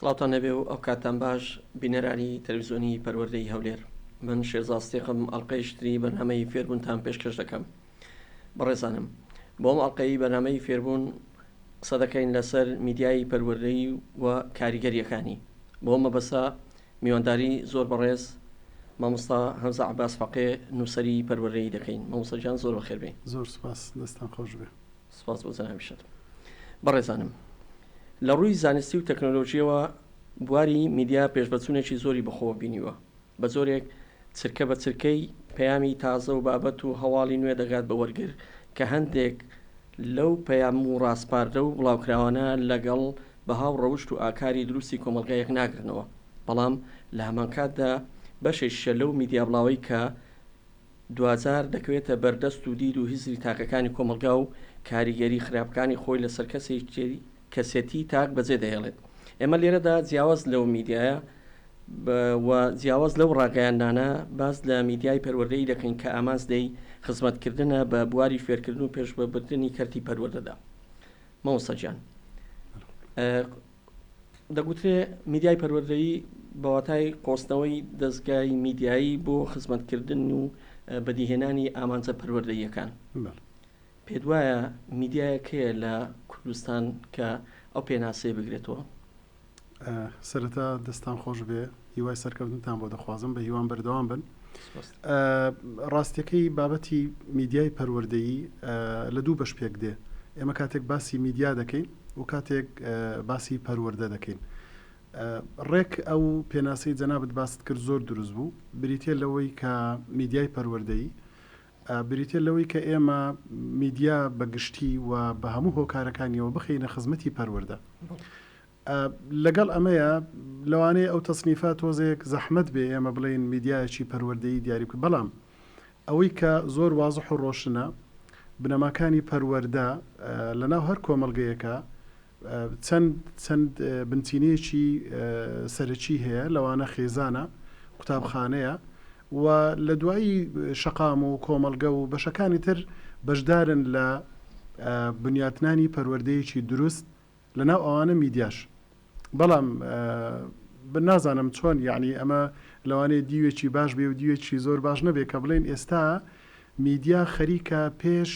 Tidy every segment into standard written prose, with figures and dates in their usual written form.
سڵاوتان لێبێ و ئەوکاتتان باش بینەرانی تەلەفزیۆنی پەروەردەی هەولێر. من شێرزاد ستیقم ئەڵقەیش تری بەرنامەی فێربوونتان پێشکەش دەکەم. بەڕێزانم بۆ ئەم ئەڵقەی بەرنامەی فێربوون قسە دەکەین لەسەر میدیای پەروەردەیی و کاریگەرییەکانی. بۆ ئەم مەبەستە میوانداری زۆر بەڕێز مامۆستا هەمزە عەباس فەقێ نووسەری پەروەردەیی دەکەین. مامۆستا گیان زۆر بەخێر بێی. زۆر سوپاس دەستتان خۆش بێ. سپاس بۆ جەنابیشت. بەڕێزانم لە ڕووی زانستی و تەکنۆلۆژییەوە بواری میدیا پێشڤەچوونێکی زۆری بەخۆوە بینیوە، بە جۆرێک چرکە بە چرکەی پەیامی تازە و بابەت و هەواڵی نوێ دەگات بە وەرگر کە هەندێک لەو پەیام و ڕاسپاردە و بڵاوکراوانە لەگەڵ بەها و ڕەوشت و ئاکاری دروستی کۆمەڵگا یەکناگرنەوە، بەڵام لە هەمانکاتدا بەشێکیشە لەو میدیا بڵاوەی کە دواجار دەکەوێتە بەردەست و دید و هزری تاکەکانی کۆمەڵگا و کاریگەری خراپەکانی خۆی لەسەر کەسێتی تاک بەجێ دەهێڵێت. ئێمە لێرەدا جیاواز لەو میدیایە و جیاواز لەو ڕاگەیاندنانە باس لە میدیای پەروەردەیی دەکەین کە ئامانج لێی خزمەتکردنە بە بواری فێرکردن و پێشڤەبردنی کەرتی پەروەردەدا. مامۆستا گیان دەگوترێ میدیای پەروەردەیی بە واتای قۆستنەوەی دەزگای میدیایی بۆ خزمەتکردن و بەدیهێنانی ئامانجە پەروەردەییەکان. پێت وایە میدیایەک هەیە لە کوردستان کە ئەو پێناسەیە بگرێتەوە؟ سەرەتا دەستان خۆش بێ هیوای سەرکەوتنتان بۆ دەخوازم بە هیوام بەردەوام بن. ڕاستیەکەی بابەتی میدیای پەروەردەیی لە دوو بەش پێک دێ ئێمە کاتێک باسی میدیا دەکەین و کاتێک باسی پەروەردە دەکەین ڕێک ئەو پێناسەی جەنابت باست کرد زۆر دروست بوو بریتە لەوەی کە میدیای پەروەردەیی بریتە لەوەی کە ئێمە میدیا بە گشتی و بە هەموو هۆکارەکانیەوە بخەینە خزمەتی پەروەردە. لەگەڵ ئەمەیا لەوانەیە ئەو تەسنیفە تۆزێک زەحمەت بێ ئێمە بڵێین میدیایەکی پەروەردەیی دیاری بکەین، بەڵام ئەوەی کە زۆر وازح و ڕۆشنە بنەماکانی پەروەردە لەناو هەر کۆمەڵگەیەکا چەند چەند بنچینەیەکی سەرەکی هەیە لەوانە خێزانە، قوتابخانەیە و لە دوایی شەقام و کۆمەڵگە و بەشەکانی تر بەشدارن لە بنیاتنانی پەروەردەیەکی دروست لەناو ئەوانە میدیاش بەڵام نازانم چۆن یەعنی ئەمە لەوانەیە دیوێکی باش بێ و دیوێکی زۆر باش نەبێ کە بڵێین ئێستا میدیا خەریکە پێش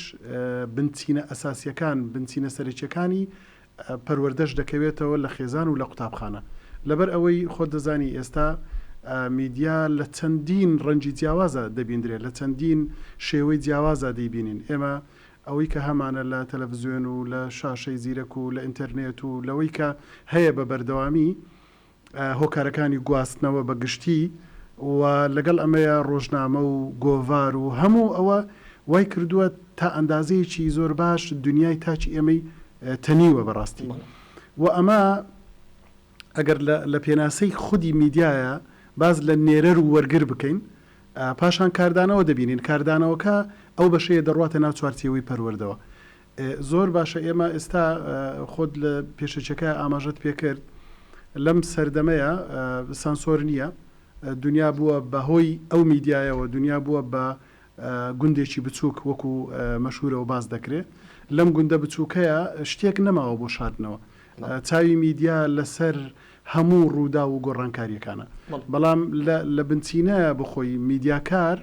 بنچینە ئەساسیەکان بنچینە سەرەکیەکانی پەروەردەش دەکەوێتەوە لە خێزان و لە قوتابخانە لەبەر ئەوەی خۆت دەزانی ئێستا میدیا لە چەندین ڕەنگی جیاوازە دەبیندرێت لە چەندین شێوەی جیاوازە دەیبینین ئێمە ئەوەی کە هەمانە لە تەلەفزیۆن و لە شاشەی زیرەک و لە ئینتەرنێت و لەوەی کە هەیە بە بەردەوامی هۆکارەکانی گواستنەوە بە گشتی و لەگەڵ ئەمەیا ڕۆژنامە و گۆڤار و هەموو ئەوە وای کردووە تا ئەندازەیەکی زۆر باش دونیای تاکی ئێمەی تەنیوە بەڕاستی و ئەمە ئەگەر لە پێناسەی خودی میدیایە باس لە نێرەر و وەرگر بکەین پاشان کاردانەوە دەبینین، کاردانەوەکە ئەو بەشەیە دەڕواتە ناو چوارچێوەی پەروەردەوە. زۆر باشە ئێمە ئێستا خۆت لە پێشەکیەکە ئاماژەت پێکرد لەم سەردەمەیە سانسۆر نییە، دونیا بووە بە هۆی ئەو میدیایەوە دونیا بووە بە گوندێکی بچووک وەکو مەشهورە و باس دەکرێ، لەم گوندە بچووکەیە شتێک نەماوە بۆ شاردنەوە. چاوی میدیا لەسەر هەموو ڕووداو و گۆڕانکارییەکانە، بەڵام لە بنچینەیە بۆخۆی میدیاکار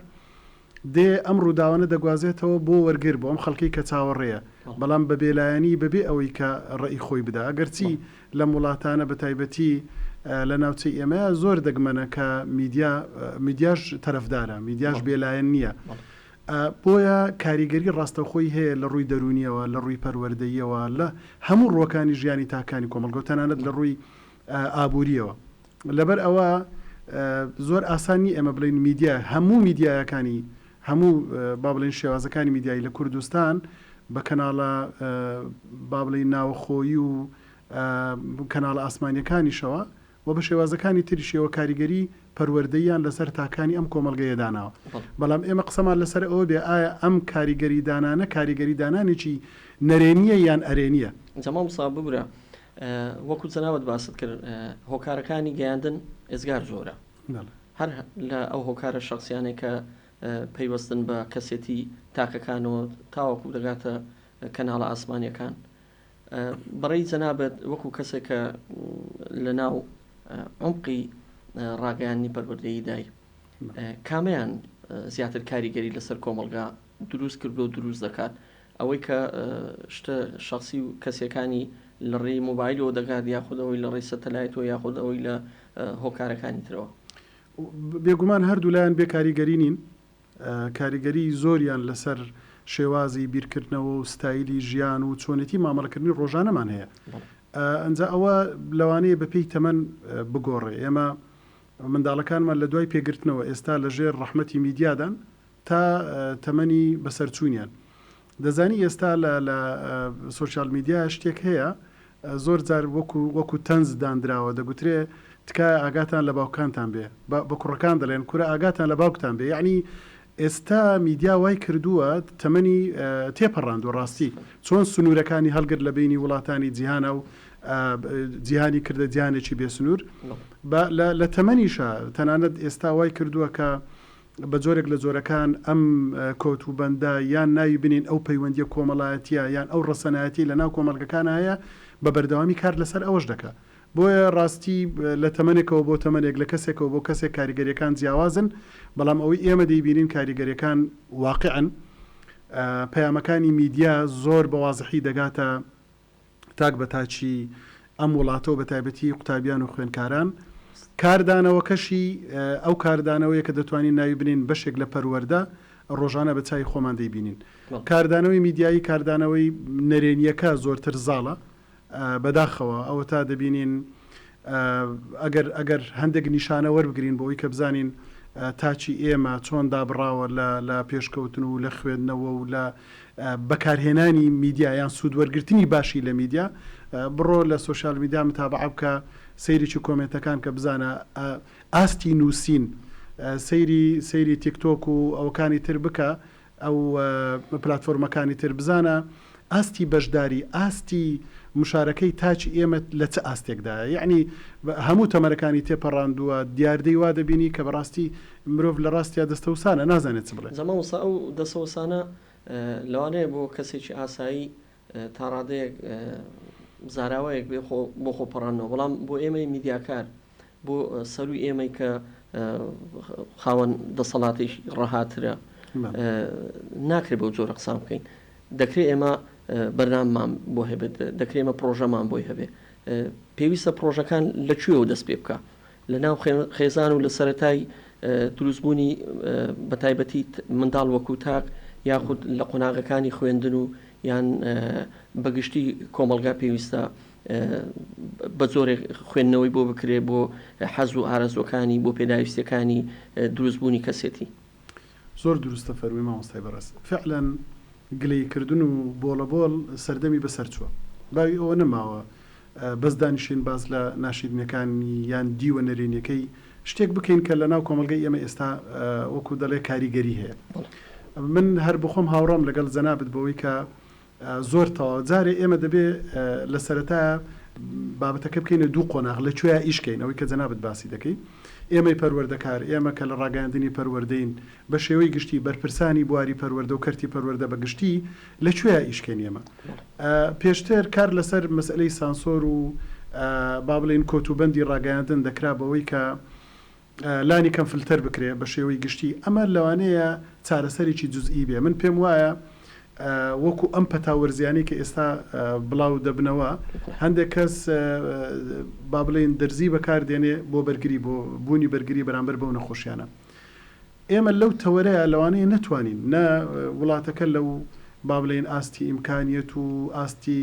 دێ ئەم ڕووداوانە دەگوازێتەوە بۆ وەرگر، بۆ ئەم خەڵکەی کە چاوەڕێیە، بەڵام بە بێلایەنی بەبێ ئەوەی کە ڕەئی خۆی بدا، ئەگەرچی لەم وڵاتانە بە تایبەتی لە ناوچەی ئێمەیا زۆر دەگمەنە کە میدیا میدیاش تەرەفدارە، میدیاش بێلایەن نییە. بۆیە کاریگەری ڕاستەوخۆی هەیە لە ڕووی دەروونییەوە، لە ڕووی پەروەردەییەوە، لە هەموو ڕووەکانی ژیانی تاکانی کۆمەڵگە و تەنانەت لە ڕووی ئابوورییەوە. لەبەر ئەوە زۆر ئاسان نییە ئێمە بڵێین میدیا، هەموو میدیایەکانی، هەموو با بڵێین شێوازەکانی میدیایی لە کوردستان بە کەناڵە با بڵێین ناوەخۆیی و کەناڵە ئاسمانییەکانیشەوە و بە شێوازەکانی تریشیەوە کاریگەری پەروەردەییان لەسەر تاکانی ئەم کۆمەڵگەیە داناوە. بەڵام ئێمە قسەمان لەسەر ئەوە بێ ئایا ئەم کاریگەری دانانە کاریگەری دانانێکی نەرێنییە یان ئەرێنییە؟ جا مامۆستا ببورە وەکو جەنابت باست کرد هۆکارەکانی گەیاندن ئێجگار زۆرە هەر لە ئەو هۆکارە شەخسیانەی کە پەیوەستن بە کەسێتی تاکەکانەوە تاوەکو دەگاتە کەناڵە ئاسمانیەکان بەڕێی جەنابت وەکو کەسێک کە لە ناو. عومقی ڕاگەیاندنی پەروەردەیی دای، کامەیان زیاتر کاریگەری لەسەر کۆمەڵگا دروست کردووە و دروست دەکات؟ ئەوەی کە شتە شەخسی و کەسیەکانی لە ڕێی مۆبایلەوە دەگات یاخود ئەوەی لە ڕێی سەتەلایتەوە یاخود ئەوەی لە هۆکارەکانی ترەوە؟ بێگومان هەردوولایان بێ کاریگەری نین، کاریگەری زۆریان لەسەر شێوازی بیرکردنەوە و ستایلی ژیان و چۆنێتی مامەڵەکردنی ڕۆژانەمان هەیە. ئەنجا ئەوە لەوانەیە بەپێی تەمەن بگۆڕێ. ئێمە منداڵەکانمان لە دوای پێگرتنەوە ئێستا لە ژێر ڕەحمەتی میدیادان تا تەمەنی بەسەرچوونیان. دەزانی ئێستا لە لە سۆشیال میدیا شتێک هەیە زۆر جار وەکو وەکو تەنز داندراوە دەگوترێ تکایە ئاگاتان لە باوکانتان بێ بە بە کوڕەکان دەڵێن کورە ئاگاتان لە باوکتان بێ یەعنی ئێستا میدیا وای کردووە تەمەنی تێپەڕاندووە ڕاستی چۆن سنوورەکانی هەڵگرت لە بەینی وڵاتانی جیهانا و جیهانی کردە جیهانێکی بێ سنوور بە لە لە تەمەنیشا تەنانەت ئێستا وای کردووە کە بە جۆرێک لە جۆرەکان ئەم کۆت و بەندە یان ناوی بنێین ئەو پەیوەندییە کۆمەڵایەتییە یان ئەو ڕەسەنایەتیەی لە ناو کۆمەڵگەکانا هەیە بە بەردەوامی کار لەسەر ئەوەش دەکا. بۆیە ڕاستی لە تەمەنێکەوە بۆ تەمەنێک، لە کەسێکەوە بۆ کەسێک کاریگەرییەکان جیاوازن، بەڵام ئەوەی ئێمە دەیبینین کاریگەرییەکان واقیعن. پەیامەکانی میدیا زۆر بە وازحی دەگاتە تاک بە تاکی ئەم وڵاتە و بە تایبەتی قوتابیان و خوێندکاران، کاردانەوەکەشی ئەو کاردانەوەیە کە دەتوانین ناوی بنێین بەشێک لە پەروەردە، ڕۆژانە بە چاوی خۆمان دەیبینین. کاردانەوەی میدیایی کاردانەوەی نەرێنییەکە زۆرتر زاڵە، بەداخەوە ئەوەتا دەبینین ئەگەر ئەگەر هەندێک نیشانە وەربگرین بۆ ئەوی کە بزانین تاکی ئێمە چۆن دابڕاوە لە لە پێشکەوتن و لە خوێندنەوە و لە بەکارهێنانی میدیا یان سوود وەرگرتنی باشی لە میدیا بڕۆ لە سۆشیال میدیا متابعە بکە سەیرێکی کۆمێنتەکان کە بزانە ئاستی نووسین سەیری سەیری تیکتۆک و ئەوەکانی تر بکە ئەو پلاتفۆرمەکانی تر بزانە ئاستی بەشداری ئاستی مشارەکەی تاکی ئێمە لە چ ئاستێکدایە یەعنی هەموو تەمەنەکانی تێپەڕاندووە دیاردەی وا دەبینی کە بەڕاستی مرۆڤ لە ڕاستیا دەستەوسانە نازانێت چ بڵێ. جا مامۆستا ئەو دەسەوسانە لەوانەیە بۆ کەسێکی ئاسایی تا ڕادەیەک زاراوەیەک بێ خۆ بۆ خۆ پەڕاندنەوە بەڵام بۆ ئێمەی میدیاکار بۆ سەروی ئێمەی کە خاوەن دەسەڵاتێکی ڕەهاترە ناکرێت بەو جۆرە قسان بکەین دەکرێت ئێمە بەرنامەمان بۆ هەبێت دەکرێت ئێمە پرۆژەمان بۆی هەبێت پێویستە پرۆژەکان لە کوێوە دەست پێ بکە لە ناو خێزان و لە سەتای دروستبوونی بەتایبەتی منداڵ وەکو تاک یاخود لە قۆناغەکانی خوێندن و یان بەگشتی کۆمەڵگا پێویستە بە جۆرێک خوێندنەوەی بۆ بکرێ بۆ حەز و ئارەزووەکانی، بۆ پێداویستیەکانی دروست بوونی کەسێتی. زۆر دروستە فەرمووی مامۆستای بەڕێز. فعلا گلەیی کردن و بۆڵە بۆڵ سەردەمی بەسەر چووە. باوی ئەوە نەماوە بەس دانیشین باس لە ناشیرینەکانی یان دیوە نەرێنیەکەی شتێک بکەین کە لەناو کۆمەڵگەی ئێمە ئێستا وەکو دەڵێ کاریگەری هەیە. من هەر بخۆم هاوڕام لەگەڵ جەنابت بەوەی کە زۆر تەواو. جارێ ئێمە دەبێ لە سەرەتایا بابەتەکە بکەینە دوو قۆناغ، لە کوێیا ئیش کەین، ئەوەی کە جەنابت باسی دەکەی. ئێمەی پەروەردەکار، ئێمە کە لە ڕاگەیاندنی پەروەردەین، بە شێوەی گشتی بەرپرسانی بواری پەروەردە و کەرتی پەروەردە بە گشتی، لە کوێیا ئیش کەین ئێمە؟ پێشتر کار لەسەر مەسئەلەی سانسۆر و با بڵێین کۆتوبەندی ڕاگەیاندن دەکرا بەوەی کە لانی کەم فلتەر بکرێ بە شێوەی گشتی، ئەمە لەوانەیە چارەسەرێکی جوزئی بێ، من پێم وایە وەکو ئەم پەتا وەرزیانەی کە ئێستا بڵاو دەبنەوە هەندێک کەس با بڵێین دەرزی بەکار دێنێ بۆ بەرگری بۆ بوونی بەرگری بەرامبەر بەو نەخۆشیانە. ئێمە لەو تەوەرەیا لەوانەیە نەتوانین نە وڵاتەکە لەو با بڵێین ئاستی ئیمکانیەت و ئاستی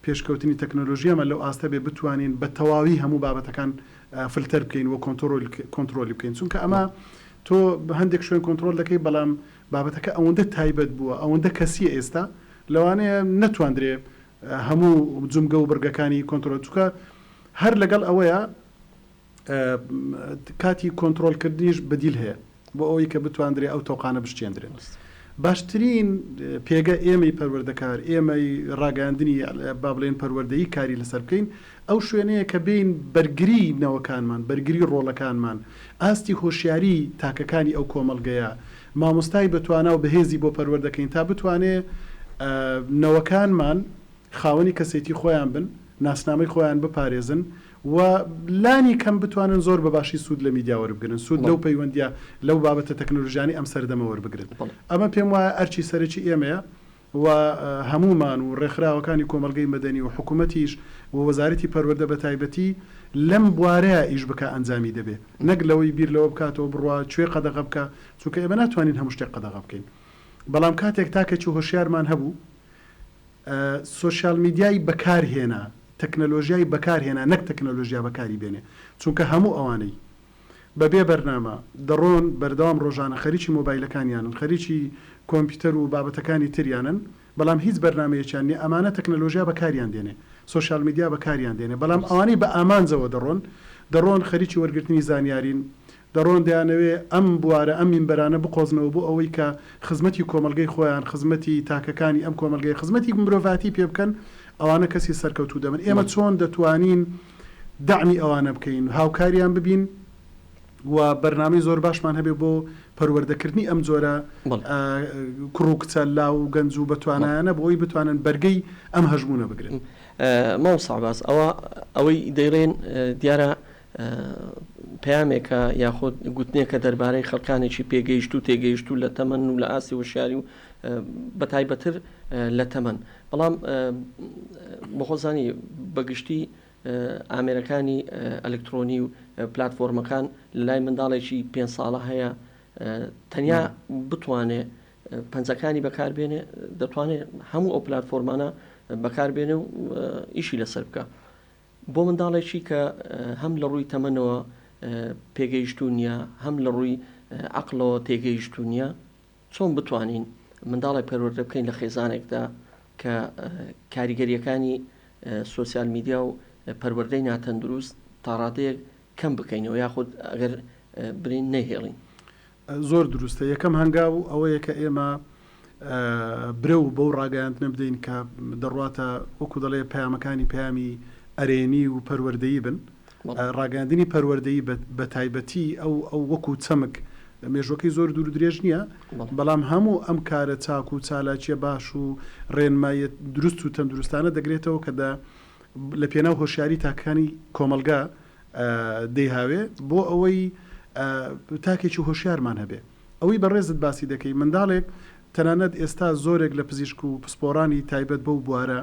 پێشکەوتنی تەکنۆلۆژیامان لەو ئاستە بێ بتوانین بە تەواوی هەموو بابەتەکان فلتەر بکەین و کۆنترۆلی بکەین چونکە ئەمە تۆ هەندێک شوێن کۆنترۆل دەکەی بەڵام بابەتەکە ئەوەندە تایبەت بووە ئەوەندە کەسیە ئێستا لەوانەیە نەتواندرێ هەموو جومگە و بڕگەکانی کۆنترۆل چونکە هەر لەگەڵ ئەوەیە کاتی کۆنترۆلکردنیش بەدیل هەیە بۆ ئەوەی کە بتواندرێ ئەو تەوقانە بشکێندرێن. باشترین پێگە ئێمەی پەروەردەکار، ئێمەی ڕاگەیاندنی با بڵێین پەروەردەیی کاری لەسەر بکەین، ئەو شوێنەیە کە بێین بەرگری نەوەکانمان، بەرگری ڕۆڵەکانمان، ئاستی هۆشیاری تاکەکانی ئەو کۆمەڵگەیە، مامۆستای بەتوانا و بەهێزی بۆ پەروەردەکەین تا بتوانێ نەوەکانمان خاوەنی کەسێتی خۆیان بن، ناسنامەی خۆیان بپارێزن. و لانی کەم بتوانن زۆر بە باشی سوود لە میدیا وەربگرن، سوود لەو پەیوەندییە، لەو بابەتە تەکنەلۆژیانەی ئەم سەردەمە وەربگرن. ئەمە پێم وایە ئەرکی سەرەکی ئێمەیە و هەموومان و ڕێکخراوەکانی کۆمەڵگەی مەدەنی و حکوومەتیش و وەزارەتی پەروەردە بە تایبەتی لەم بوارەیا ئیش بکا ئەنجامی دەبێ نەک لەوەی بیر لەوە بکاتەوە بڕوا کوێ قەدەغە بکا چونکە ئێمە ناتوانین هەموو شتێک قەدەغە بکەین بەڵام کاتێک تاکێکی هۆشیارمان هەبوو سۆشیال میدیای بەکار هێنا، تەکنەلۆژیای بەکار هێنا نەک تەکنەلۆژیا بەکاری بێنێ، چونکە هەموو ئەوانەی بە بێ بەرنامە دەڕۆن بەردەوام ڕۆژانە خەریکی مۆبایلەکانیانن، خەریکی کۆمپیوتەر و بابەتەکانی تریانن، بەڵام هیچ بەرنامەیەکیان نیە، ئەمانە تەکنەلۆژیا بەکاریان دێنێ، سۆشیال میدیا بەکاریان دێنێ، بەڵام ئەوانەی بە ئامانجەوە دەڕۆن، دەڕۆن خەریکی وەرگرتنی زانیارین، دەڕۆن دەیانەوێ ئەم بوارە، ئەم مینبەرانە بقۆزنەوە بۆ ئەوەی کە خزمەتی کۆمەڵگەی خۆیان، خزمەتی تاکەکانی ئەم کۆمەڵگەیە، خزمەتی مرۆڤایەتی پێ بکەن، ئەوانە کەسی سەرکەوتوو دەبن. ئێمە چۆن دەتوانین دەعمی ئەوانە بکەین، هاوکاریان ببین و بەرنامەی زۆر باشمان هەبێ بۆ پەروەردەکردنی ئەم جۆرە کوڕ و کچە لاو و گەنج و بەتوانایانە بۆ ئەوەی بتوانن بەرگەی ئەم هەژموونە بگرن. مامۆستا عەباس، ئەوە ئەوەی دەیڵێن دیارە پەیامێکە یاخود گوتنێکە دەربارەی خەڵکانێکی پێگەیشتوو تێگەیشتوو لە تەمەن و لە ئاستی هۆشیاری و بەتایبەتر لە تەمەن بەڵام بەخۆزانی بەگشتی ئامێرەکانی ئەلکترۆنی و پلتفۆرمەکان لە لای منداڵێکی پێ ساڵە هەیە تەنیا بتوانێ پەنجەکانی بەکاربێنێ دەتوانێت هەموو ئەو پلتفۆرمانە بەکاربێنێ و ئیشی لەسەر بکە بۆ منداڵێکی کە هەم لە ڕووی تەمەنەوە پێگەیشتوو نییە، هەم لە ڕووی عەقڵەوە تێگەیشتوو نییە، چۆن بتوانین منداڵێک پەروەردە بکەین لە خێزانێکدا کە کاریگەرییەکانی سۆسیال میدیا و پەروەردەی ناتەندروست تاڕادەیەک کەم بکەینەوە یاخود ئەگەر برین نەیهێڵین؟ زۆر دروستە، یەکەم هەنگاو ئەوەیە کە ئێمە برەو بەو ڕاگەیاندنە بدەین کە دەڕواتە وەکو دەڵێ پەیامەکانی پەیامی ئەرێنی و پەروەردەیی بن. ڕاگەیاندنی پەروەردەیی بە تایبەتی ئەو ئەو وەکو چەمک مێژوەکەی زۆر دوور و درێژ نییە، بەڵام هەموو ئەم کارە چاک و چالاکیە باش و ڕێنماییە دروست و تەندروستانە دەگرێتەوە کە دە لە پێناو هۆشیاری تاکەکانی کۆمەڵگا دەیهاوێ بۆ ئەوەی تاکێکی هۆشیارمان هەبێ. ئەوەی بەڕێزت باسی دەکەی منداڵێک تەنانەت ئێستا زۆرێک لە پزیشک و پسپۆڕانی تایبەت بەو بوارە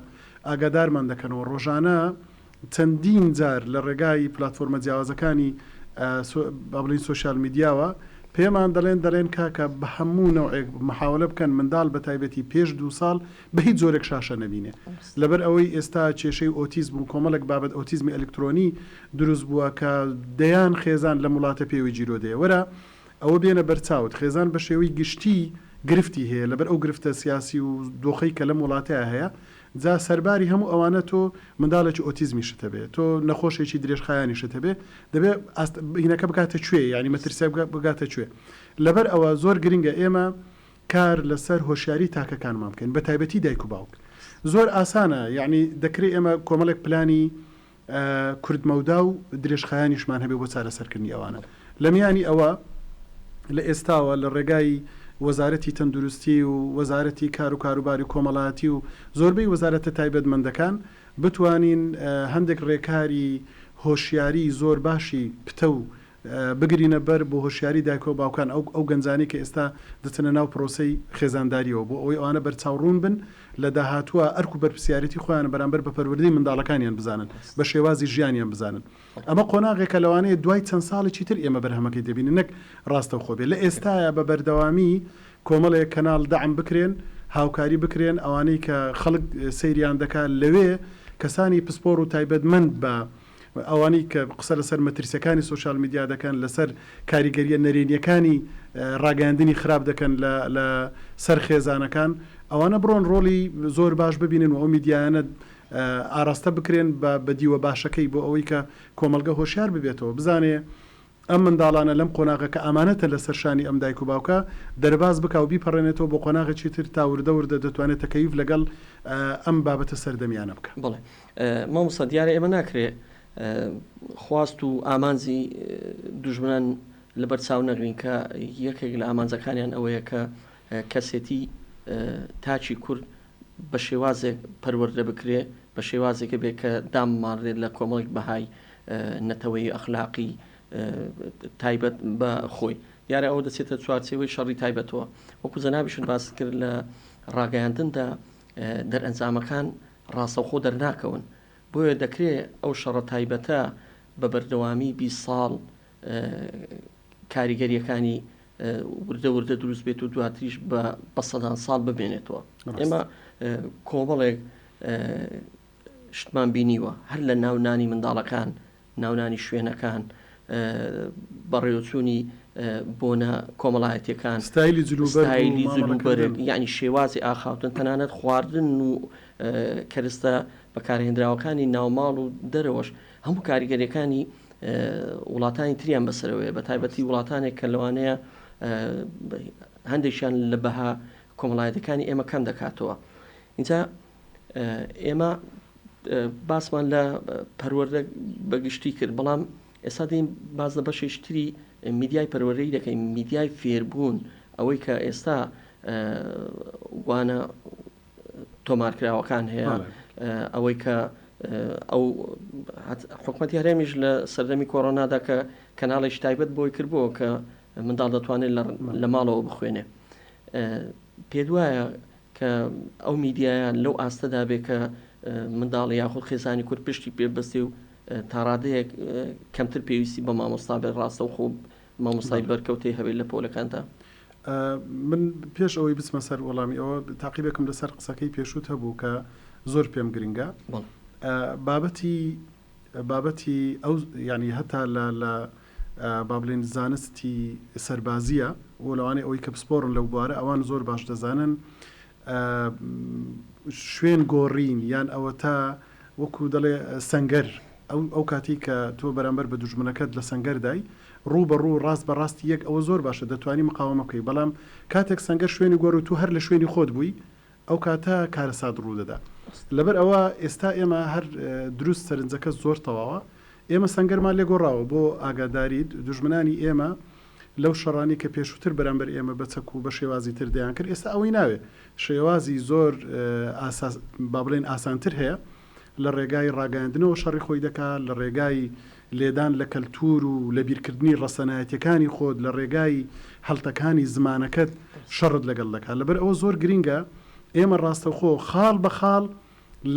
ئاگادارمان دەکەنەوە ڕۆژانە چەندین جار لە ڕێگای پلاتفۆرمە جیاوازەکانی با بڵێین سۆشیال میدیاوە پێمان دەڵێن دەڵێن کاکە بە هەموو نەوعێک محاوەلە بکەن منداڵ بە تایبەتی پێش دوو ساڵ بە هیچ جۆرێک شاشە نەبینێ لەبەر ئەوەی ئێستا کێشەی ئۆتیزم و کۆمەڵێک بابەت ئۆتیزمی ئەلکترۆنی دروست بووە کە دەیان خێزان لەم وڵاتە پێوەی گیرۆدەیە وەرە ئەوە بێنە بەرچاوت خێزان بە شێوەی گشتی گرفتی هەیە لەبەر ئەو گرفتە سیاسی و دۆخەی کە لەم وڵاتەیا هەیە جا سەرباری هەموو ئەوانە تۆ منداڵێکی ئۆتیزمیشت هەبێ تۆ نەخۆشێکی درێژخایەنیشت هەبێ دەبێ ئاست هینەکە بگاتە کوێ یانی مەترسیە بگاتە کوێ لەبەر ئەوە زۆر گرنگە ئێمە کار لەسەر هۆشیاری تاکەکانمان بکەین بە تایبەتی دایک و باوک زۆر ئاسانە یعنی دەکرێ ئێمە کۆمەڵێک پلانی کورتمەودا و درێژخایەنیشمان هەبێ بۆ چارەسەرکردنی ئەوانە. لە میانی ئەوە لە ئێستاوە لە ڕێگای وەزارەتی تەندروستی و وەزارەتی کار و کاروباری کۆمەڵایەتی و زۆربەی وەزارەتە تایبەتمەندەکان بتوانین هەندێک ڕێکاری هۆشیاری زۆر باشی پتەو بگرینە بەر بۆ هۆشیاری دایک و باوکان ئەو ئەو گەنجانەی کە ئێستا دەچنە ناو پرۆسەی خێزانداریەوە بۆ ئەوەی ئەوانە بەرچاو ڕوون بن لە داهاتووە ئەرک و بەرپرسیارێتی خۆیان بەرامبەر بە پەروەردەی منداڵەکانیان بزانن بە شێوازی ژیانیان بزانن ئەمە قۆناغێکە لەوانەیە دوای چەند ساڵێکی تر ئێمە بەرهەمەکەی دەبینین نەک ڕاستەوخۆ بێ لە ئێستایا بە بەردەوامی کۆمەڵێک کەناڵ دەعم بکرێن هاوکاری بکرێن ئەوانەی کە خەڵک سەیریان دەکا لەوێ کەسانی پسپۆڕ و تایبەتمەند بە ئەوانەی کە قسە لەسەر مەترسیەکانی سۆشیال میدیا دەکەن، لەسەر کاریگەریە نەرێنیەکانی ڕاگەیاندنی خراپ دەکەن لە لە سەر خێزانەکان، ئەوانە بڕۆن ڕۆڵی زۆر باش ببینن و ئەو میدیایانە ئاراستە بکرێن بە بە دیوە باشەکەی بۆ ئەوەی کە کۆمەڵگە هۆشیار ببێتەوە بزانێ ئەم منداڵانە لەم قۆناغە کە ئامانەتە لەسەر شانی ئەم دایک و باوکە دەرباز بکا و بیپەڕێنێتەوە بۆ قۆناغێکی تر تا وردە وردە دەتوانێت تەکەیوف لەگەڵ ئەم بابەتە سەردەمیانە بکا. بەڵێ مامۆستا دیارە ئێمە ناکرێ خواست و ئامانجی دوژمنان لەبەر چاو نەگرین کە یەکێک لە ئامانجەکانیان ئەوەیە کە کەسێتی تاکی کورد بە شێوازێک پەروەردە بکرێ بە شێوازێکە بێ کە دامماڵرێت لە کۆمەڵێک بەهای. نەتەوەیی ئەخلاقی تایبەت بە خۆی. دیارە ئەوە دەچێتە چوارچێوەی شەڕی تایبەتەوە. وەکو جەنابیشت باست کرد لە ڕاگەیاندندا دەرئەنجامەکان ڕاستەوخۆ دەرناکەون. بۆیە دەکرێ ئەو شەڕە تایبەتە بە بەردەوامی 20 ساڵ کاریگەریەکانی وردە وردە دروست بێت و دواتریش بە سەدان ساڵ بمێنێتەوە. ئێمە کۆمەڵێک شتمان بینیوە هەر لە ناونانی منداڵەکان، ناونانی شوێنەکان، بەڕێوەچوونی بۆنە کۆمەڵایەتیەکان، ستایلی جلوبەرگ و ستایلی جلوبەرگ، مامەڵەکردن. یەعنی شێوازی ئاخاوتن، تەنانەت خواردن و کەرستە بەکارهێنراوەکانی ناوماڵ و دەرەوەش هەموو کاریگەریەکانی وڵاتانی تریان بەسەرەوەیە، بە تایبەتی وڵاتانێک کە لەوانەیە هەندێکیان لە بەها کۆمەڵایەتەکانی ئێمە کەم دەکاتەوە. ئینجا ئێمە باسمان لە پەروەردە بە گشتی کرد، بەڵام ئێستا دێین باس لە بەشێکی تری میدیای پەروەردەیی دەکەین، میدیای فێربوون، ئەوەی کە ئێستا وانە تۆمارکراوەکان هەیە، ئەوەی کە ئەو حکومەتی هەرێمیش لە سەردەمی کۆرۆنادا کە کەناڵێکی تایبەت بۆی کردبووە کە منداڵ دەتوانێت لە ماڵەوە بخوێنێ. پێت وایە کە ئەو میدیایە لەو ئاستەدا بێ کە منداڵ یاخود خێزانی کورد پشتی پێ ببەستێ و تاڕادەیەک کەمتر پێویستی بە مامۆستا بێت ڕاستەوخۆ مامۆستای بەرکەوتەی هەبێت لە پۆلەکاندا؟ من پێش ئەوەی بچمە سەر وەڵامی ئەوە تاقیبێکم لەسەر قسەکەی پێشووت هەبوو کە زۆر پێم گرنگە بابەتی بابەتی ئەو یانی هەتا لە لە با بڵێین زانستی سەربازییە و لەوانەیە ئەوەی کە پسپۆڕن لەو بوارە ئەوان زۆر باش دەزانن شوێن گۆڕین یان ئەوەتا وەکو دەڵێ سەنگەر ئەو ئەو کاتی کە تۆ بەرامبەر بە دوژمنەکەت لە سەنگەردای ڕوو بە ڕوو ڕاست بە ڕاستی یەک ئەوە زۆر باشە دەتوانی مقاوەمە بکەی بەڵام کاتێک سەنگەر شوێنی گۆڕی و تۆ هەر لە شوێنی خۆت بووی ئەو کاتە کارەسات ڕوودەدا. لەبەر ئەوە ئێستا ئێمە هەر دروست سەرنجەکە زۆر تەواوە. ئێمە سەنگەرمان لێ گۆڕاوە بۆ ئاگاداریت دوژمنانی ئێمە لەو شەڕانەی کە پێشووتر بەرامبەر ئێمە بە چەک و بە شێوازی تر دەیانکرد ئێستا ئەوەی ناوێ. شێوازی زۆر ئاسا با بڵێین ئاسانتر هەیە. لە ڕێگای ڕاگەیاندنەوە شەڕی خۆی دەکا، لە ڕێگای لێدان لە کەلتوور و لەبیرکردنی ڕەسەنایەتیەکانی خۆت، لە ڕێگای هەڵتەکانی زمانەکەت شەڕت لەگەڵ دەکا. لەبەر ئەوە زۆر گرینگە ئێمە ڕاستەوخۆ خاڵ بە خاڵ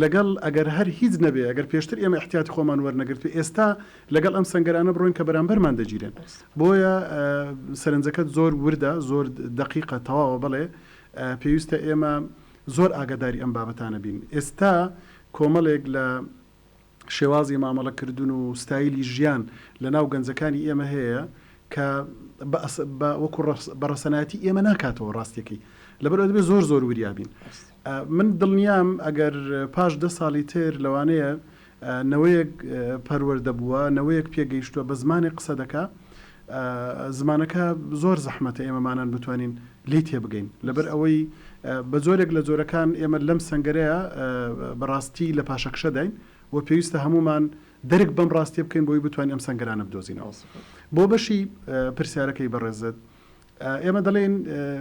لەگەڵ ئەگەر هەر هیچ نەبێ ئەگەر پێشتر ئێمە ئیحتیاتی خۆمان وەرنەگرتبێ ئێستا لەگەڵ ئەم سەنگەرانە بڕۆین کە بەرامبەرمان دەگیرێن. بۆیە سەرنجەکەت زۆر وردە، زۆر دەقیقە، تەواوە بەڵێ پێویستە ئێمە زۆر ئاگاداری ئەم بابەتانە بین. ئێستا کۆمەڵێک لە شێوازی مامەڵەکردن و ستایلی ژیان لە ناو گەنجەکانی ئێمە هەیە کە بە وەکو بە ڕەسەنایەتی ئێمە ناکاتەوە ڕاستیەکەی. لەبەرئەوە دەبێت زۆر زۆر وریا بین. من دڵنیام ئەگەر پاش دە ساڵی تر لەوانەیە نەوەیەک پەروەردە بووە، نەوەیەک پێگەیشتووە بە زمانێک قسە دەکا، زمانەکە زۆر زەحمەتە ئێمەمانان بتوانین لێی تێبگەین. لەبەر ئەوەی بە جۆرێک لە جۆرەکان ئێمە لەم سەنگەرەیە بەڕاستی لە پاشەکشەداین و پێویستە هەموومان دەرک بەم ڕاستیە بکەین بۆی بتوانین ئەم سەنگەرانە بدۆزینەوە. بۆ بەشی پرسیارەکەی بەڕێزت ئێمە دەڵێین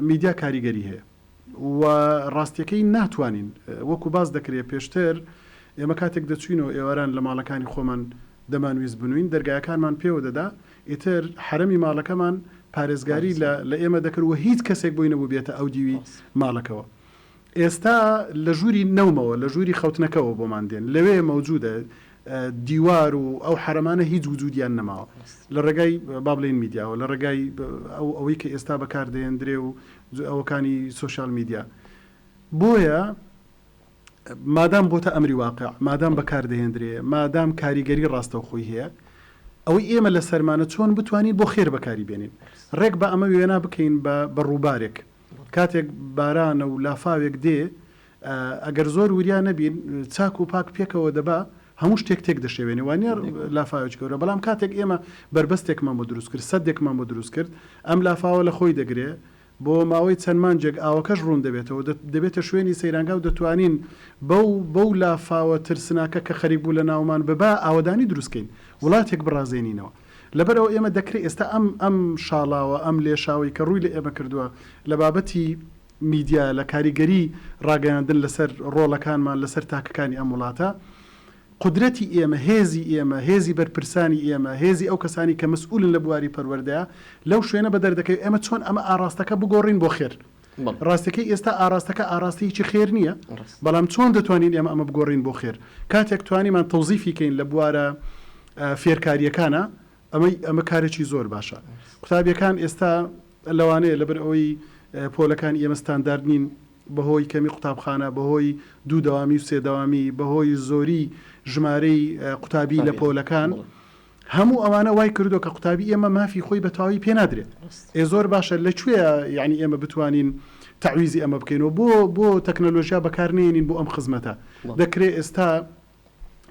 میدیا کاریگەری هەیە. و ڕاستیەکەی ناتوانین وەکو باس دەکرێ پێشتر ئێمە کاتێک دەچوینەوە ئێواران لە ماڵەکانی خۆمان دەمانویست بنوین دەرگایەکانمان پێوە دەدا ئیتر حەرەمی ماڵەکەمان پارێزگاری لە لە ئێمە دەکرد و هیچ کەسێک بۆی نەبوو بێتە ئەو دیوی ماڵەکەوە ئێستا لە ژووری نەومەوە لە ژووری خەوتنەکەوە بۆمان دێن لەوێ مەوجودە دیوار و ئەو حەرەمانە هیچ وجودیان نەماوە لە ڕێگای با بڵێین میدیاوە لە ڕێگای ئەو ئەوەی کە ئێستا بەکاردەهێندرێ و ئەوەکانی سۆشیال میدیا بۆیە مادام بۆتە ئەمری واقع مادام بەکاردەهێندرێ مادام کاریگەری ڕاستەوخۆی هەیە ئەوەی ئێمە لەسەرمانە چۆن بتوانین بۆ خێر بەکاری بێنین ڕێک بە ئەمە وێنا بکەین بە بە ڕووبارێک کاتێک بارانە و لافاوێک دێ ئەگەر زۆر وریا نەبین چاک و پاک پێکەوە دەبا هەموو شتێک تێک دەشێوێنێ وانیە لافاوێکی گەورە بەڵام کاتێک ئێمە بەربەستێکمان بۆ دروست کرد سەدێکمان بۆ دروست کرد ئەم لافاوە لە خۆی دەگرێ بۆ ماوەی چەند مانگێک ئاوەکەش ڕوون دەبێتەوە دەبێتە شوێنی سەیرانگا و دەتوانین بەو بەو لافاوە ترسناکە کە خەریک بوو لە ناومان ببا ئاوەدانی دروست کەین وڵاتێک بڕازێنینەوە لەبەر ئەوە ئێمە دەکرێ ئێستا ئەم ئەم شاڵاوە ئەم لێشاوەی کە ڕووی لە ئێمە کردووە لە بابەتی میدیا لە کاریگەری ڕاگەیاندن لەسەر ڕۆڵەکانمان، لەسەر تاکەکانی ئەم وڵاتە. قودرەتی ئێمە، هێزی ئێمە، هێزی بەرپرسانی ئێمە، هێزی ئەو کەسانی کە مەسئولن لە بواری پەروەردەیا لەو شوێنە بەدەر دەکەوێ ئێمە چۆن ئەمە ئاڕاستەکە بگۆڕین بۆ خێر. ڕاستەکەی ئێستا ئاڕاستەکە ئاڕاستەیەکی خێر نییە، بەڵام چۆن دەتوانین ئێمە ئەمە بگۆڕین بۆ خێر؟ کاتێک توانیمان تەوزیفی کەین لە بوارە فێرکارییەکانا ئەمە ئەمە کارێکی زۆر باشە. قوتابییەکان ئێستا لەوانەیە لەبەر ئەوەی پۆلەکانی ئێمە ستاندارد نین، بەهۆی کەمی قوتابخانە، بەهۆی دوو دەوامی و سێ دەوامی، بەهۆی زۆری ژمارەی قوتابی لە پۆلەکان، هەموو ئەوانە وای کردووە کە قوتابی ئێمە مافی خۆی بە تەواوی پێ نادرێت. ئێ زۆر باشە لە کوێیە یانی ئێمە بتوانین تەعویزی ئەمە بکەینەوە؟ بۆ بۆ تەکنەلۆژیا بەکار نەیەنین بۆ ئەم خزمەتە؟ دەکرێ ئێستا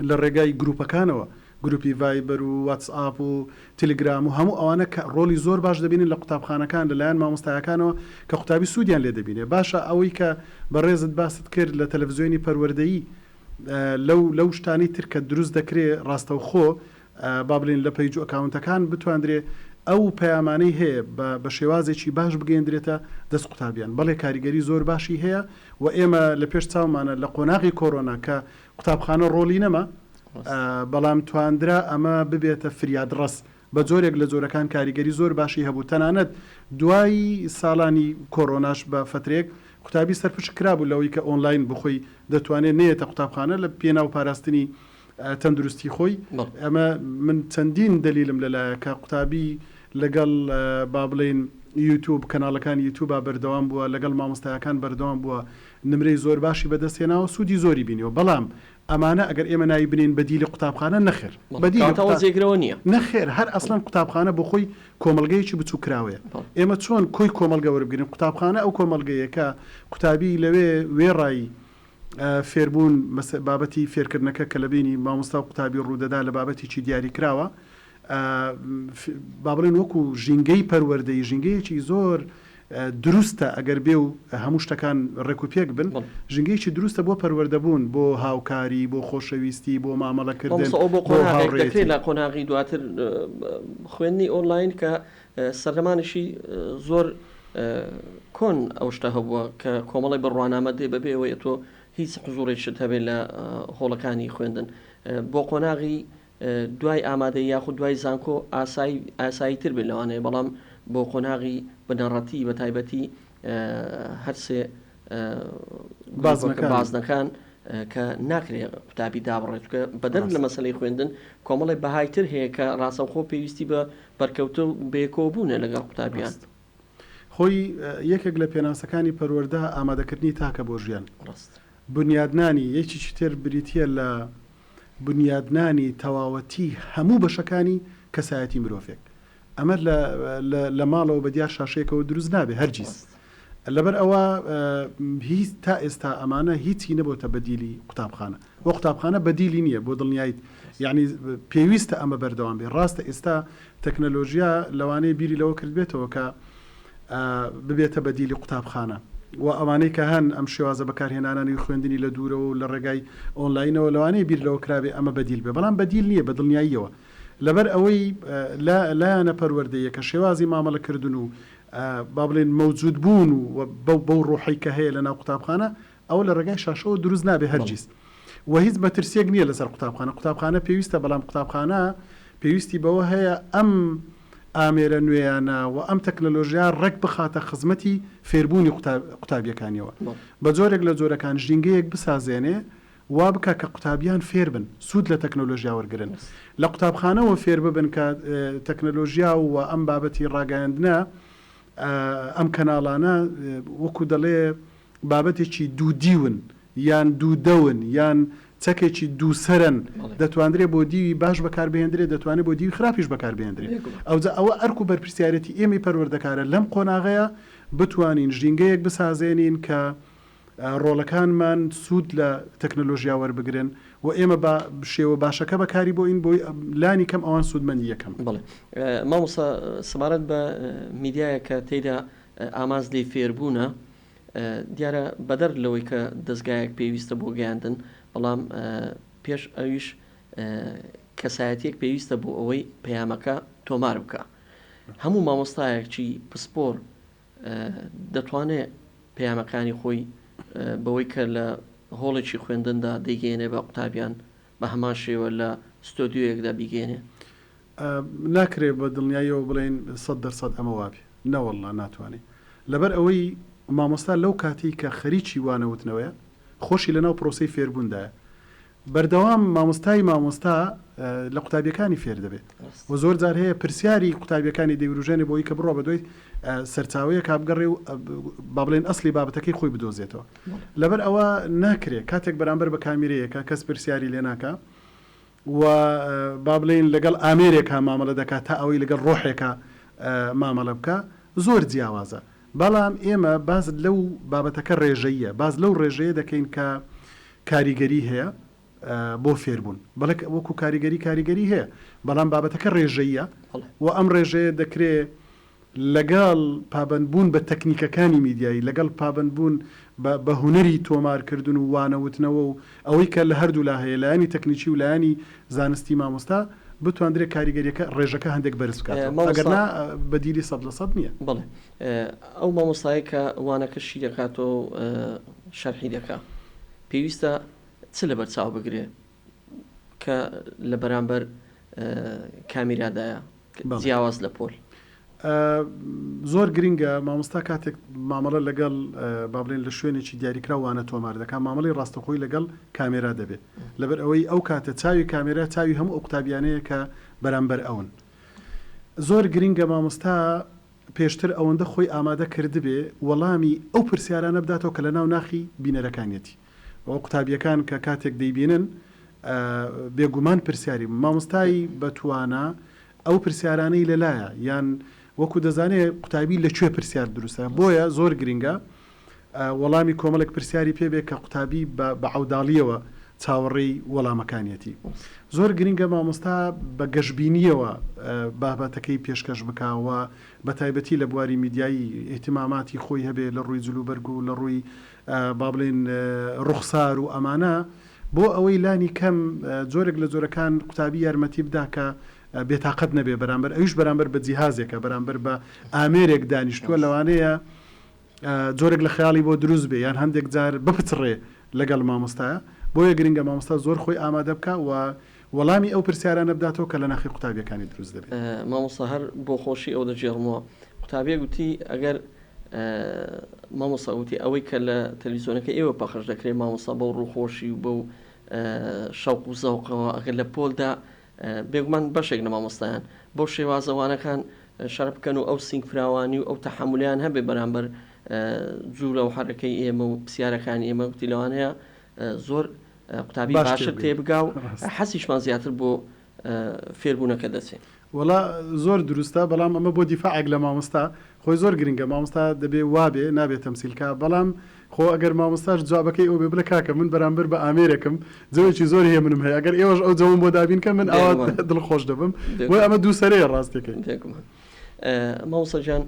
لە ڕێگای گروپەکانەوە، گروپی ڤایبەر و واتسئاپ و تلگرام و هەموو ئەوانە کە ڕۆڵی زۆر باش دەبینن لە قوتابخانەکان لە لایەن مامۆستایەکانەوە کە قوتابی سوودیان لێ دەبینێ. باشە ئەوەی کە بەڕێزت باست کرد لە تەلەفزیۆنی پەروەردەیی لەو لەو شتانەی تر کە دروست دەکرێ ڕاستەوخۆ با بڵێین لە پەیج و ئەکاونتەکان بتواندرێ ئەو پەیامانەی هەیە بە بە شێوازێکی باش بگەیەندرێتە دەست قوتابیان. بەڵێ کاریگەری زۆر باشی هەیە و ئێمە لە پێش چاومانە لە قۆناغی کۆرۆنا کە قوتابخانە ڕۆڵی نەما بەڵام تواندرا ئەمە ببێتە فریادڕەس بە جۆرێک لە جۆرەکان کاریگەری زۆر باشی هەبوو تەنانەت دوای ساڵانی کۆرۆناش بە فەترەیەک قوتابی سەرپشک کرابوو لەوەی کە ئۆنلاین بخۆی دەتوانێت نەیەتە قوتابخانە لە پێناو پاراستنی تەندروستی خۆی ئەمە من چەندین دەلیلم لەلایە کە قوتابی لەگەڵ با بڵێین یوتوب کەناڵەکانی یوتوبا بەردەوام بووە لەگەڵ مامۆستایەکان بەردەوام بووە نمرەی زۆر باشی بەدەست هێناوە سوودی زۆری بینیوە بەڵام ئەمانە ئەگەر ئێمە ناوی بنێین بەدیلی قوتابخانە نەخێر بەدیلی کەواتە ئەوە جێگرەوە نییە. نەخێر هەر ئەسڵەن قوتابخانە بۆ خۆی کۆمەڵگەیەکی بچووککراوەیە ئێمە چۆن کۆی کۆمەڵگە وەربگرین قوتابخانە ئەو کۆمەڵگەیە کە قوتابی لەوێ وێڕای فێربوون بابەتی فێرکردنەکە کە لە بینی مامۆستا و قوتابی ڕوودەدا لە بابەتێکی دیاریکراوە با بڵێن وەکو ژینگەی پەروەردەیی ژینگەیەکی زۆر دروستە ئەگەر بێ و هەموو شتەکان ڕێک و پێک بن ژینگەیەکی دروستە بۆ پەروەردەبوون بۆ هاوکاری بۆ خۆشەویستی بۆ مامەڵەکردن مامۆستا ئەو بۆ بۆ قۆناغێک دەکرێت هاوڕێیەتی. لە قۆناغی دواتر خوێندنی ئۆنلاین کە سەردەمانێکی زۆر کۆن ئەو شتە هەبووە کە کۆمەڵی بڕوانامە دێ بەبێ ئەوەی ئەتۆ هیچ حزوڕێکشت هەبێت لە هۆڵەکانی خوێندن بۆ قۆناغی دوای ئامادەیی یاخود دوای زانکۆ ئاسایی ئاسایی تر بێت لەوانەیە بەڵام بۆ قۆناغی بنەڕەتی بە تایبەتی هەرسێ بازنەکان بازنەکان کە ناکرێ قوتابی دابڕێت چونکە بەدەر لە ڕاستە. مەسەلەی خوێندن کۆمەڵێک بەهای تر هەیە کە ڕاستەوخۆ پێویستی بە بەرکەوتە و بەیەکەوە بوونە لەگەڵ قوتابیان. ڕاستە. خۆی یەکێک لە پێناسەکانی پەروەردە ئامادەکردنی تاکە بۆ ژیان. ڕاست. بنیادنانی یەکێکی تر بریتییە لە بنیادنانی تەواوەتی هەموو بەشەکانی کەسایەتی مرۆڤێک. ئەمە لە لە لە ماڵەوە بە دیار شاشەیەکەوە دروست نابێ هەرگیز. ڕاست. لەبەر ئەوە هیچ تا ئێستا ئەمانە هیچی نەبۆتە بەدیلی قوتابخانە وە قوتابخانە بەدیلی نییە بۆ دڵنیایت یعنی پێویستە ئەمە بەردەوام بێ ڕاستە ئێستا تەکنەلۆژیا لەوانەیە بیری لەوە کردبێتەوە کە ببێتە بەدیلی قوتابخانە و ئەوانەی کە هەن ئەم شێوازە بەکارهێنانانی خوێندنی لە دوورەوە و لە ڕێگای ئۆنلاینەوە لەوانەیە بیر لەوە کرابێ ئەمە بەدیل بێ بەڵام بەدیل نییە بە دڵنیاییەوە لەبەر ئەوەی لایەنە پەروەردەیەکە شێوازی مامەڵەکردن و با بڵێین مەوجود بوون و بەو بەو ڕۆحەی کە هەیە لە ناو قوتابخانە ئەوە لە ڕێگای شاشەوە دروست نابێ هەرگیز و هیچ مەترسیەک نییە لەسەر قوتابخانە قوتابخانە پێویستە بەڵام قوتابخانە پێویستی بەوە هەیە ئەم ئامێرە نوێیانە و ئەم تەکنەلۆژیا ڕێک بخاتە خزمەتی فێربوونی قوتابیەکانیەوە بە جۆرێک لە جۆرەکان ژینگەیەک بسازێنێ وا بکا کە قوتابیان فێر بن سوود لە تەکنەلۆژیا وەرگرن لە قوتابخانەوە فێر ببن کە تەکنەلۆژیا و ئەم بابەتی ڕاگەیاندنە ئەم کەناڵانە وەکو دەڵێ بابەتێکی دوو دیون یان دوو دەون یان چەکێکی دوو سەرن دەتواندرێ بۆ دیوی باش بەکاربهێندرێ دەتوانێت بۆ دیوی خراپیش بەکاربهێندرێ ئەوجا ئەوە ئەرک و بەرپرسیارێتی ئێمەی پەروەردەکارە لەم قۆناغەیە بتوانین ژینگەیەک بسازێنین کە ڕۆڵەکانمان سوود لە تەکنەلۆژیا وەربگرن و ئێمە بە شێوە باشەکە بەکاری بۆین بۆی لانی کەم ئەوان سوودمەندی یەکەم بن. بەڵێ مامۆستا سەبارەت بە میدیایەک کە تێیدا ئامانج لێی فێربوونە دیارە بەدەر لەوەی کە دەزگایەک پێویستە بۆ گەیاندن بەڵام پێش ئەویش کەسایەتیەک پێویستە بۆ ئەوەی پەیامەکە تۆمار بکە هەموو مامۆستایەکی پسپۆر دەتوانێ پەیامەکانی خۆی بەوەی کە لە هۆڵێکی خوێندندا دەیگەیەنێ بە قوتابیان. بە هەمان شێوە لە ستۆدیۆیەکدا بیگەیەنێ؟ ناکرێ بە دڵنیاییەوە بڵێین 100% ئەمە وابێ. نەوەڵڵا ناتوانێ. لەبەر ئەوەی مامۆستا لەو کاتەی کە خەریکی وانەوتنەوەیە، خۆشی لەناو پرۆسەی فێربووندایە. بەردەوام مامۆستای مامۆستا لە قوتابیەکانی فێر دەبێ و زۆر جار هەیە پرسیاری قوتابیەکانی دەیوروژێنێ بۆ ئەوی کە بڕوا بە دوای سەرچاوەیەکا بگەڕێ و با بڵێن ئەسلی بابەتەکەی خۆی بدۆزێتەوە. لەبەر ئەوە ناکرێ کاتێک بەرامبەر بە کامیرەیەکە کەس پرسیاری لێ ناکا و با بڵێین لەگەڵ ئامێرێکا مامەڵە دەکا تا ئەوەی لەگەڵ ڕۆحێکا مامەڵە بکا زۆر جیاوازە. بەڵام ئێمە باس لەو بابەتەکە ڕێژەییە، باس لەو ڕێژەیە دەکەین کە کاریگەری هەیە بۆ فێربوون. بەڵێ وەکو کاریگەری کاریگەری هەیە، بەڵام بابەتەکە ڕێژەییە و ئەم ڕێژەیە دەکرێ لەگەڵ پابەندبوون بە تەکنیکەکانی میدیایی، لەگەڵ پابەندبوون بە بە هونەری تۆمارکردن و وانەوتنەوە و ئەوەی کە لە هەردوولا هەیە، لایەنی تەکنیکی و لایەنی زانستی مامۆستا، بتواندرێ کاریگەرییەکە، ڕێژەکە هەندێک بەرز بکاتەوە. ئەگەر مامۆستا. نا بەدیلی 100% نییە. بەڵێ. ئەو مامۆستایەی کە وانەکە شی دەکاتەوە و شەرحی دەکا، پێویستە چ لەبەر چاو بگرێ کە لە بەرامبەر کامیرادایە جیاواز لە پۆل؟ زۆر گرنگە مامۆستا کاتێک مامەڵە لەگەڵ با بڵێن لە شوێنێکی دیاریکراو وانە تۆمار دەکات مامەڵەی ڕاستەوخۆی لەگەڵ کامێرا دەبێت لەبەر ئەوەی ئەو کاتە چاوی کامێرا چاوی هەموو ئەو قوتابیانەیە کە بەرامبەر ئەون زۆر گرنگە مامۆستا پێشتر ئەوەندە خۆی ئامادە کردبێ وەڵامی ئەو پرسیارانە بداتەوە کە لەناو ناخی بینەرەکانیەتی و قوتابیەکان کە کاتێک دەیبینن بێگومان پرسیاری مامۆستای بەتوانا ئەو پرسیارانەی لەلایە یان وەکو دەزانێ قوتابی لە کوێ پرسیار دروستە بۆیە زۆر گرنگە وەڵامی کۆمەڵێک پرسیاری پێ بێ کە قوتابی بە عەوداڵییەوە چاوەڕێی وەڵامەکانیەتی. زۆر گرنگە مامۆستا بە گەشبینییەوە بابەتەکەی پێشکەش بکا و بە تایبەتی لە بواری میدیایی ئیهتیماماتی خۆی هەبێ لە ڕووی جلوبەرگ و لە ڕووی با بڵێین ڕوخسار و ئەمانە بۆ ئەوەی لانی کەم جۆرێک لە جۆرەکان قوتابی یارمەتی بدا کە بێتاقەت نەبێ بەرامبەر ئەویش بەرامبەر بە جیهازێکە بەرامبەر بە ئامێرێک دانیشتووە لەوانەیە جۆرێک لە خەیاڵی بۆ دروست بێ یان هەندێک جار بپچڕێ لەگەڵ مامۆستایە، بۆیە گرنگە مامۆستا زۆر خۆی ئامادە بکا و وەڵامی ئەو پرسیارانە بداتەوە کە لە ناخی قوتابیەکانی دروست دەبێ. مامۆستا هەر بۆ خۆشی ئەوە دەگێڕمەوە قوتابیەک وتی ئەگەر مامۆستا وتی ئەوەی کە لە تەلویزیۆنەکە ئێوە پەخش دەکرێت مامۆستا بەو ڕووخۆشی و بەو شەوق و زەوقەوە ئەگەر لە پۆلدا بێگومان بەشێک لە مامۆستایان بەو شێوازە وانەکان شەرح بکەن و ئەو سینگ فراوانی و ئەو تەحەمولیان هەبێ بەرامبەر جوولە و حەرەکەی ئێمە و پرسیارەکانی ئێمە گوتی لەوانەیە زۆر قوتابی باشتر تێبگا و حەزیشمان زیاتر بۆ فێربوونەکە دەچێت. وەڵا زۆر دروستە بەڵام ئەمە بۆ دیفاعێک لە مامۆستا خۆی زۆر گرنگە مامۆستا دەبێ وابێ نابێ تەمسیل کا بەڵام خۆ ئەگەر مامۆستاش جوابەکەی ئەو بێ بڵێ کاکە من بەرامبەر بە ئامێرێکم جەوێکی زۆر هێمنم هەیە ئەگەر ئێوەش ئەو جەوەم بۆ دابین کەن من ئاوا دڵخۆش دەبم بۆیە ئەمە دوو سەرەیە ڕاستیەکەی. بێگومان مامۆستا گیان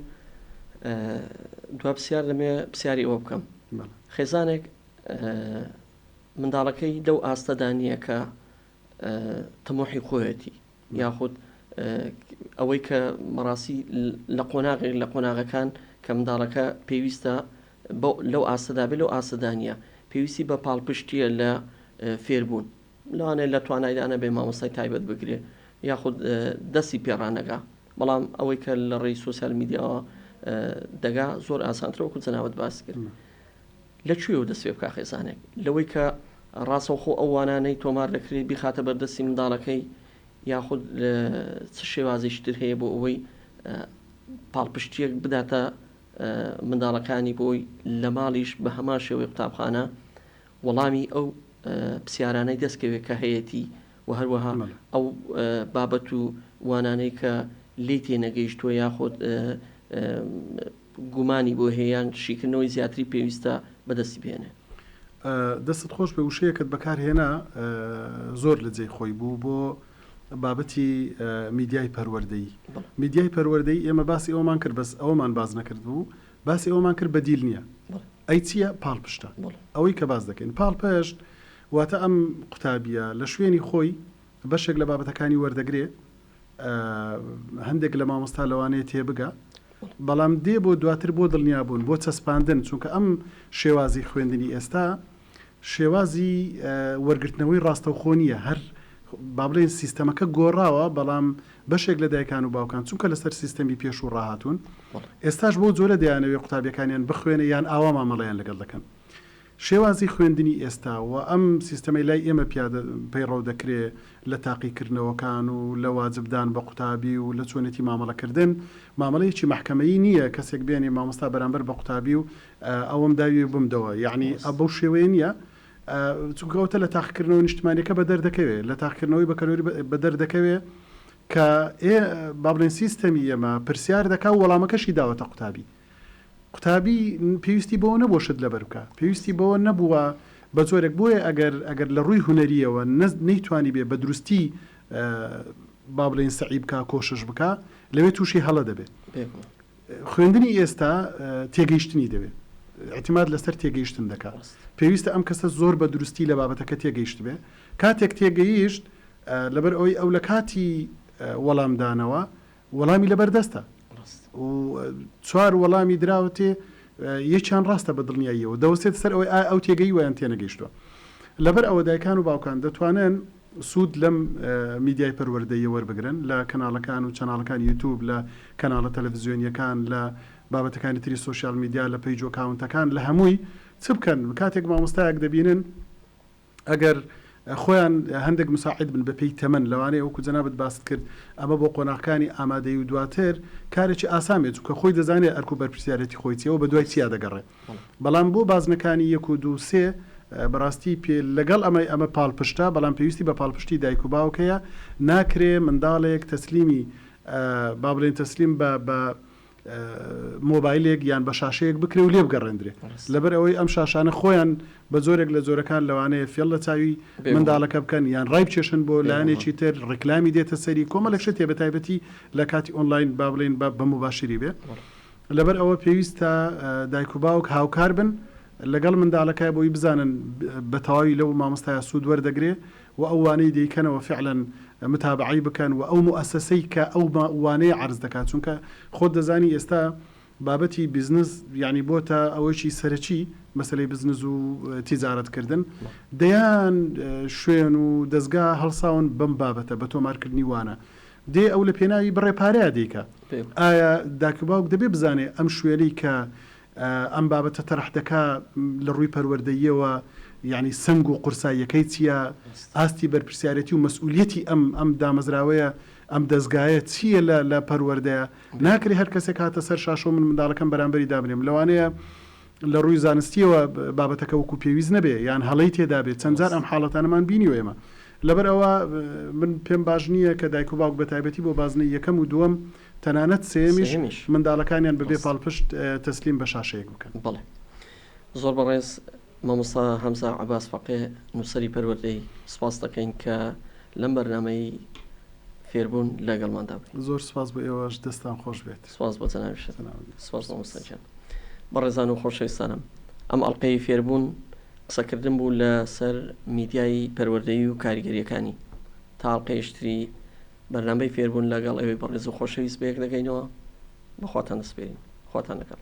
دوا پرسیار دەمەوێ پرسیاری ئەوە بکەم خێزانێک منداڵەکەی لەو ئاستەدا نییە کە تموحی خۆیەتی یاخود ئەوەی کە بەڕاستی لە قۆناغێک لە قۆناغەکان کە منداڵەکە پێویستە لەو ئاستەدا بێ لەو ئاستەدا نییە پێویستی بە پاڵپشتیە لە فێربوون لەوانەیە لە توانایدا نەبێ مامۆستای تایبەت بگرێ یاخود دەستی پێڕانەگا بەڵام ئەوەی کە لە ڕێی سوسیال میدیاوە دەگا زۆر ئاسانترە وەکو جەنابت باس کرد لە کوێوە دەست پێ بکا خێزانێک؟ لەوەی کە ڕاستەوخۆ ئەو وانانەی تۆمار دەکرێت بیخاتە بەردەستی منداڵەکەی یاخود چ شێوازێکی تر هەیە بۆ ئەوەی پاڵپشتیەک بداتە منداڵەکانی بۆی لە ماڵیش بە هەمان شێوەی قوتابخانە وەڵامی ئەو پرسیارانەی دەستکەوێت کە هەیەتی و هەروەها ئەو بابەت و وانانەی کە لێی تێنەگەیشتووە یاخود گومانی بۆ هەیە یان شیکردنەوەی زیاتری پێویستە بەدەستی بهێنێ. دەستت خۆش بێ وشەیەکت بەکار هێنا زۆر لە جێی خۆی بوو بۆ بابەتی میدیای پەروەردەیی میدیای پەروەردەیی ئێمە باسی ئەومان کرد بەس ئەومان باس نەکرد بوو باسی ئەومان کرد بەدیل نییە ئەی چییە پاڵپشتە ئەوەی کە باس دەکەین پاڵپشت واتە ئەم قوتابیە لە شوێنی خۆی بەشێک لە بابەتەکانی وەردەگرێ هەندێک لە مامۆستا لەوانەیە تێبگا بەڵام دێ بۆ دواتر بۆ دڵنیابوون بۆ چەسپاندن چونکە ئەم شێوازی خوێندنی ئێستا. شێوازی وەرگرتنەوەی ڕاستەوخۆ نییە، هەر با بڵێین سیستەمەکە گۆڕاوە، بەڵام بەشێک لە دایکان و باوکان چونکە لەسەر سیستەمی پێشوو ڕاهاتوون، ئێستاش بەو جۆرە دەیانەوێ قوتابیەکانیان بخوێنێ یان ئاوا مامەڵەیان لەگەڵ دەکەن. شێوازی خوێندنی ئێستا و ئەم سیستەمەی لای ئێمە پیادە پەیڕەو دەکرێ لە تاقیکردنەوەکان و لە واجبدان بە قوتابی و لە چۆنێتی مامەڵەکردن، مامەڵەیەکی مەحکەمەیی نییە کەسێک بێنێ مامۆستا بەرامبەر بە قوتابی و ئەوەم داویە و بمدەوە یەعنی بەو شێوەیە نییە چونکە ئەوتە لە تاقیکردنەوە نیشتمانیەکە بەدەر دەکەوێ لە تاقیکردنەوەی بەکەلۆری بەدەر دەکەوێ کە ئێ با بڵێن سیستەمی ئێمە پرسیار دەکا و وەڵامەکەشی داوەتە قوتابی قوتابی پێویستی بەوە نەبووە شت لەبەر بکا پێویستی بەوە نەبووە بە جۆرێک بۆیە ئەگەر ئەگەر لە ڕووی هونەریەوە نەیتوانی بێ بە دروستی با بڵێن سەعی بکا کۆشش بکا لەوێ تووشی هەڵە دەبێ خوێندنی ئێستا تێگەیشتنی دەوێت، ئیعتیماد لەسەر تێگەیشتن دەکات، پێویستە ئەم کەسە زۆر بە دروستی لە بابەتەکە تێگەیشتبێ، کاتێک تێگەیشت لەبەر ئەوەی ئەو لە کاتی وەڵامدانەوە وەڵامی لەبەر دەستە و چوار وەڵامی دراوەتێ یەکیان ڕاستە بە دڵنیاییەوە دەوەستێتە سەر ئەوەی ئایا ئەو تێگەیوە یان تێنەگەیشتووە. لەبەر ئەوە دایکان و باوکان دەتوانن سوود لەم میدیای پەروەردەییە وەربگرن، لە کەناڵەکان و چەناڵەکانی یوتوب، لە کەناڵە تەلەفزیۆنییەکان، لە بابەتەکانی تری سۆشیال میدیا، لە پەیج و ئەکاونتەکان، لە هەمووی چ بکەن؟ کاتێک مامۆستایەک دەبینن ئەگەر خۆیان هەندێک مساعید بن بەپێی تەمەن، لەوانەیە وەکو جەنابت باست کرد ئەمە بۆ قۆناغەکانی ئامادەیی و دواتر کارێکی ئاسان بێت، چونکە خۆی دەزانێت ئەرک و بەرپرسیارێتی خۆی چییە و بەدوای چیا دەگەڕێ. بەڵام بۆ بازنەکانی یەک و دوو سێ بەڕاستی پێ لەگەڵ ئەمەی ئەمە پاڵپشتە بەڵام پێویستی بە پاڵپشتی دایک و باوک هەیە ناکرێ منداڵێک تەسلیمی با بڵێن تەسلیم بە بە مۆبایلێک یان بە شاشەیەک بکرێ و لێ بگەڕێندرێ لەبەر ئەوەی ئەم شاشانە خۆیان بە جۆرێک لە جۆرەکان لەوانەیە فێڵ لە چاوی منداڵەکە بکەن یان ڕای بکێشن بۆ لایەنێکی تر ڕیکلامی دێتە سەری کۆمەڵێک شت هەیە بە تایبەتی لە کاتی ئۆنلاین با بڵێین بە موباشری بێ لەبەر ئەوە پێویستە دایک و باوک هاوکار بن لەگەڵ منداڵەکە بۆی بزانن بە تەواوی لەو مامۆستایە سوود وەردەگرێ و ئەو وانەی دەیکەنەوە فعلەن متابەعەی بکەن و ئەو موئەسەسەی کە ئەو وانەیە عەرز دەکات چونکە خۆت دەزانی ئێستا بابەتی بزنس یانی بۆتە ئەوەیی سەرەکی مەسەلەی بزنس و تیجارەت کردن دەیان شوێن و دەزگا هەڵساون بەم بابەتە بە تۆمارکردنی وانە دێ ئەو لە پێناوی بڕێ پارەیا دەیکا. ئایا داک و باوک دەبێ بزانێ ئەم شوێنەی کە ئەم بابەتە تەرح دەکا لە ڕووی پەروەردەییەوە یانی سەنگ و قورساییەکەی چییە، ئاستی بەرپرسیارێتی و مەسئولیەتی ئەم ئەم دامەزراوەیە، ئەم دەزگایە چییە لە لە پەروەردەیا؟ ناکرێ هەر کەسێک هاتە سەر شاشە و من منداڵەکەم بەرامبەری دابنێم. لەوانەیە لە ڕووی زانستییەوە بابەتەکە وەکوو پێویست نەبێ یان هەڵەی تێدا بێ، چەند جار ئەم حاڵەتانەمان بینیوە ئێمە. لەبەر ئەوە من پێم باش نییە کە دایک و باوک بە تایبەتی بۆ بازنەی یەکەم و دووەم تەنانەت سێیەمیش منداڵەکانیان بەبێ پاڵپشت تەسلیم بە شاشەیەک بکەن. بەڵێ زۆر بەڕێز مامۆستا هەمزە عەباس فەقێ نووسەری پەروەردەی سپاس دەکەین کە لەم بەرنامەی فێربوون لەگەڵماندا بووی. زۆر سپاس بۆ ئێوەش دەستان خۆش بێت. سپاس بۆ جەنابیشت. سپاس مامۆستا گیان. بەڕێزان و خۆشەویستانم ئەم ئەڵقەی فێربوون قسەکردن بوو لە سەر میدیای پەروەردەیی و کاریگەریەکانی تا ئەڵقەیەکی تری بەرنامەی فێربوون لەگەڵ ئێوەی بەڕێز و خۆشەویست بەیەک دەگەینەوە بەخواتان دەسپێرین خواتان لەگەڵ.